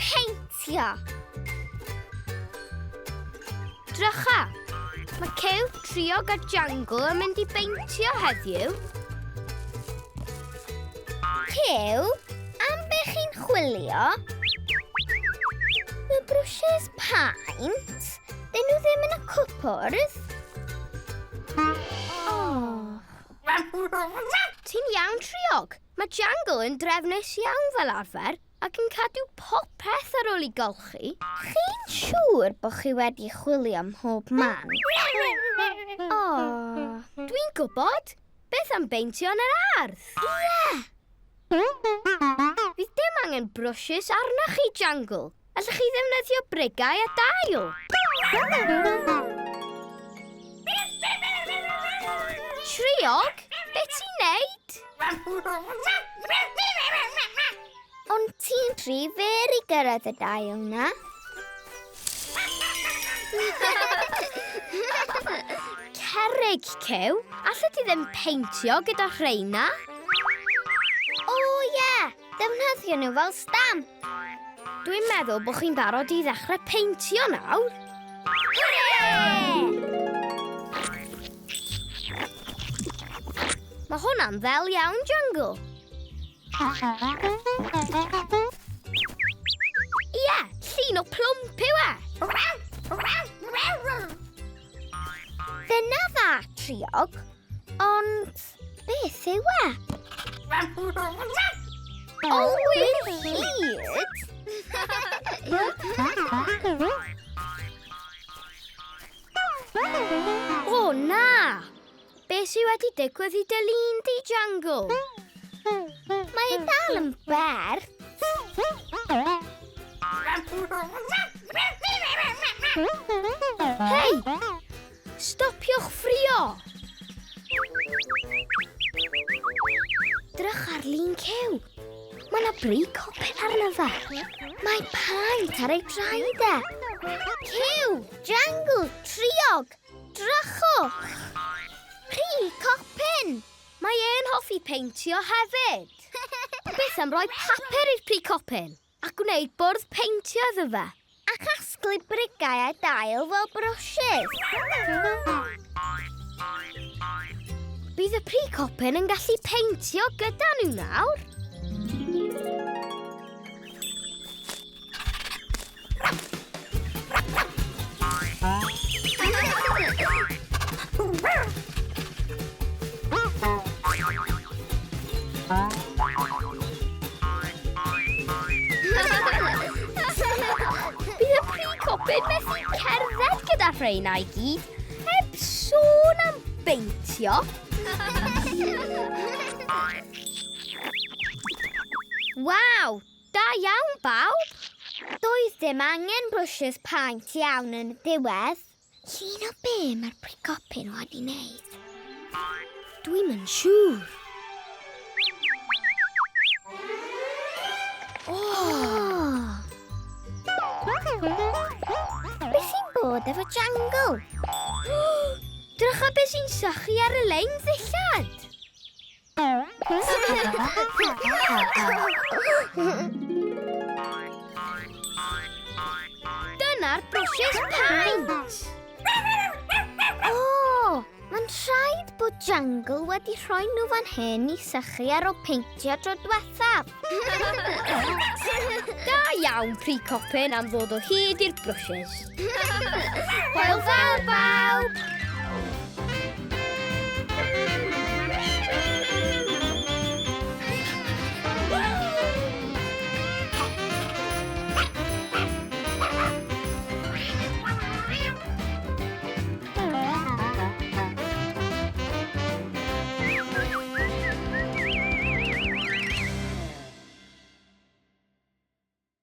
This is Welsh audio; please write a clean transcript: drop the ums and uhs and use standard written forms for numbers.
Peintio! Drycha! Mae Cyw, Triog a Jangle yn mynd i beintio heddiw. Cyw, am be chi'n chwilio? Y brwsys paent? Dyn nhw ddim yn y cwpwrdd? Oh. Ti'n iawn, Triog. Mae Jangle yn drefnus iawn fel arfer ac yn cadw popeth ar ôl i golchi. Chi'n siŵr bod chi wedi chwilio ym mhob man? O, dwi'n gwybod. Beth am beintio yn yr ardd? Ie! Fydd dim angen brwshys arnoch chi, Jangle. Allwch chi ddefnyddio brigau a dail. Triog, be ti'n neud? Ond ti'n rhy fyr i gyrraedd y dail na. Cerrig, Cyw. Allet ti ddim peintio gyda rheina? O, ie! Defnyddio nhw fel stamp. Dwi'n meddwl bod chi'n barod i ddechrau peintio nawr. Hwre! Mae hwnna'n ddel iawn, Jungle. Ie, llun o plwmp yw e. Dyna dda, Triog. Ond beth yw e? Olwyn hyd? O na! Be sy wedi digwydd i dy lun di, Jangle? Mae e dal yn berth. Hei! Stopiwch ffrio! Drych ar lun Cyw. Mae yna bri copyn arno fe. Mae paent ar ei draed e. Cyw, Jangle, Triog, drychwch! Pry copyn! Mae e'n hoffi peintio hefyd. Beth am roi papur i'r pry copyn? A gwneud bwrdd peintio iddo fe. A chasglu brigau a dail fel brwshys. Bydd y pry-copyn yn gallu peintio gyda nhw nawr. Bydd y pry-copyn methu cerdded gyda rheina i gyd, heb sôn am beintio. Waw, da iawn bawb! Doedd dim angen brwshys paent iawn yn y diwedd. Llun o be mae'r pry-copyn wedi wneud? Dwi'm yn siŵr. Oh! Beth sy'n bod efo Jangle? Drycha beth sy'n sychu ar y lein ddillad! Dyna'r brwshys paent! O, mae'n rhaid bod Jangle wedi rhoi nhw fan hyn i sychu ar ôl peintio tro diwethaf. Da iawn, Pry Copyn, am ddod o hyd i'r brwshys. Hwyl fawr, bawb!